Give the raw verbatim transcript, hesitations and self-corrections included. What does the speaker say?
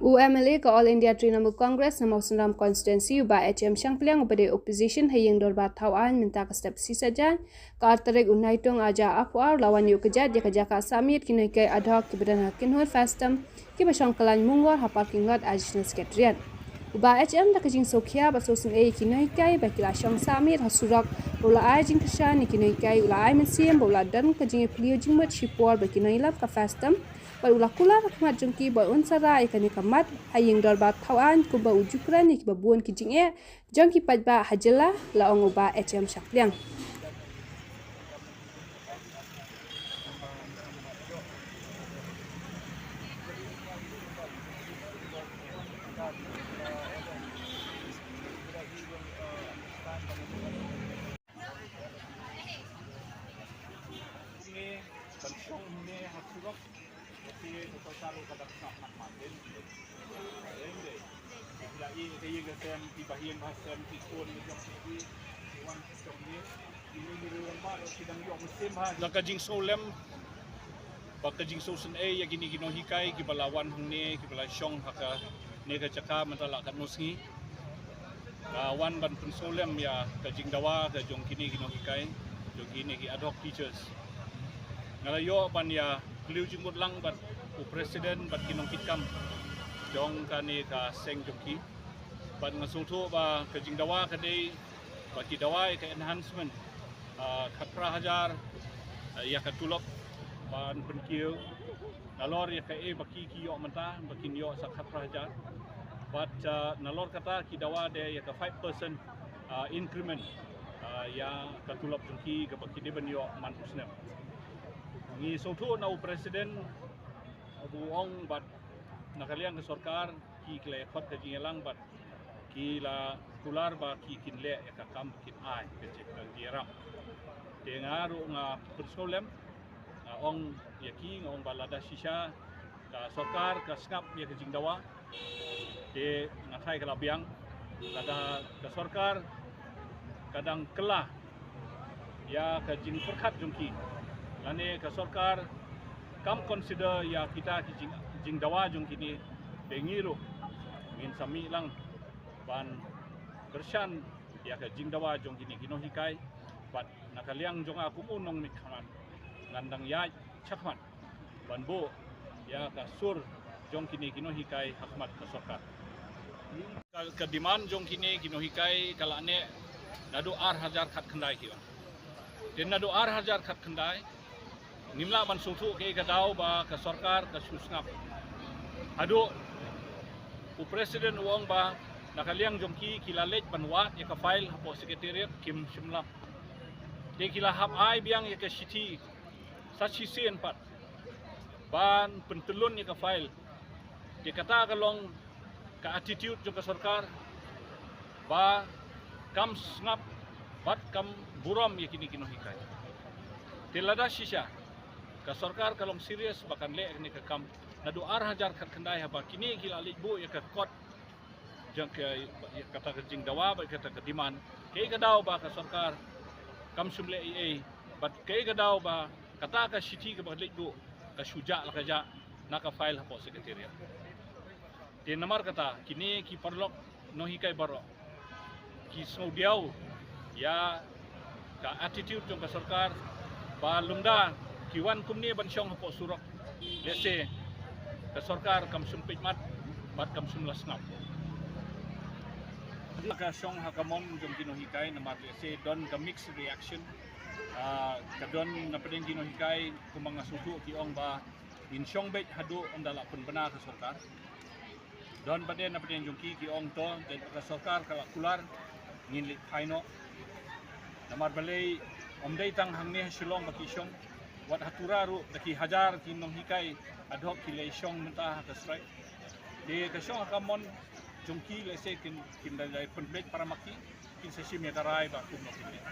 U M L A ka All India Trinamool Congress na Mawsynram Constituency, u Bah H M Shangpliang, uba dei opposition ha ïing dorbar thaw aiñ mynta ka step shi Saitjaiñ, ka ar tarik u Naitung ar hajar arphew ar, u la wan ïuh kjat ïa ka jaka sah miet ki nonghikai ad hoc kiba don ha Kynhun Festum, kiba shong kyllaiñ Munggor ha parking lot Additional Secretariat. U Bah H M da ka jingsngewkhia bad sngewsynei ïa ki nonghikai ba ki la shong sah miet ha surok, bad u la ai jingkyrshan ïa ki nonghikai, u la ai mynsiem bad u la don ka jingïapylliew jingmut shipor bad ki nongïalam ka Festum, bad u la kular ha khmat jong ki ba un sa rah ïa kane ka mat ha ïing dorbar thaw aiñ kumba u ju kren ïa kiba bun ki jingeh jong ki paidbah ha jylla, la ong u Bah H M Shangpliang. Na ka jingsngewlem bad ka jingsngewsynei ïa kine ki nonghikai kiba la wan hangne, kiba la shong ha kane ka jaka mynta la katno sngi. Nga wan ban pynsngewlem ïa ka jingdawa ka jong kine ki nonghikai, jong kine ki ad hoc teachers. Nga la ïoh ban ïapylliew jingmut lang bad u president bad ki nongkitkam jong kane ka seng jong ki. Bad nga sngewthuh ba ka jingdawa ka dei ba ki dawa ïa ka enhancement, ah, khatphra hajar, ah, ïa ka tulop ban pynkiew. Nalor ïa kaei ba ki, ki ïoh mynta, ba kin ïoh sa khatphra hajar. Bad, ah, nalor kata ki dawa de ïa ka five percent, ah, increment, ah, ïa ka tulop jong ki kaba ki dei ban ïoh man u snem. Ngi sngewthuh na u president, u ong bad na ka liang ka sorkar ki, ki la ïa khot ka jingïalang bad ki la kular ba ki kin leh ïa ka kam, kin ai ka jingïalang. Te nga ruh nga pynsngewlem, nga ong ïa ki, nga ong ba lada shisha ka sorkar ka sngap ïa ka jingdawa, te nga tharai ka la biang, lada ka sorkar ka dang kylla ïa ka jingpyrkhat jong ki, lane ka sorkar kam consider ïa kita ki jing, jingdawa jong kine, te ngi ruh ngin sa mih lang ban kyrshan ïa ka jingdawa jong kine ki nonghikai. Bad na ka liang jong nga kum u nongmihkhmat, ngan dang ïaid shakhmat ban buh ïa ka sur jong kine ki nonghikai ha khmat ka sorkar. Ka, ka demand jong kine ki nonghikai ka la neh naduh ar hajar khatkhyndai ki ong. Te naduh ar hajar khatkhyndai ngim lah ban sngewthuh kaei ka daw ba ka sorkar ka shu sngap. Haduh u president u ong ba na ka liang jong ki, ki la leit ban wad ïa ka file hapoh secretariat, kim shym lah. Te ki la hap ai biang ïa ka shithi sa shisien pat ban pyntyllun ïa ka file. Te kata ka long ka attitude jong ka sorkar ba kam sngap bad kam burom ïa kine ki nonghikai. Te lada shisha ka sorkar ka long serious ba kan leh kane ka kam, naduh ar hajar khatkhyndai haba kine ki la leit buh ïa ka kot jong ka, ïa kata ka jingdawa bad kata ka demand, kaei ka daw ba ka sorkar kam shym leh ei ei, bad kaei ka daw ba kata ka shithi kaba leit buh ka shu jah la ka jah na ka file hapoh secretariat. Te namar kata kine ki paralok nonghikai baroh ki sngewdiaw ïa ka attitude jong ka sorkar, ba lymda ki wan kumne ban shong hapoh surok, lehse ka sorkar kam shym peit mat bad kam shym la sngap. Ka shong ha ka mon jong ki nonghikai, namar lehse don ka mixed reaction. Ah, ka don na pdeng ki nonghikai kumba nga sngewthuh ki ong ba ngin shong beit haduh ynda la pynbna ka sorkar. Don pat de na pdeng jong ki ki ong to, lada ka sorkar ka la kular, ngin leit phai noh. Namar balei, ym dei tang hangne ha Shillong ba ki shong, wat ha Tura ruh da ki hajar ki nonghikai ad hoc ki la shong mynta ha ka strike. Te ka shong ha ka mon jong ki, lehse kin, kin da dei pynbeit para ma ki, kin sa shim ïa ka rai ba kumno kin leh.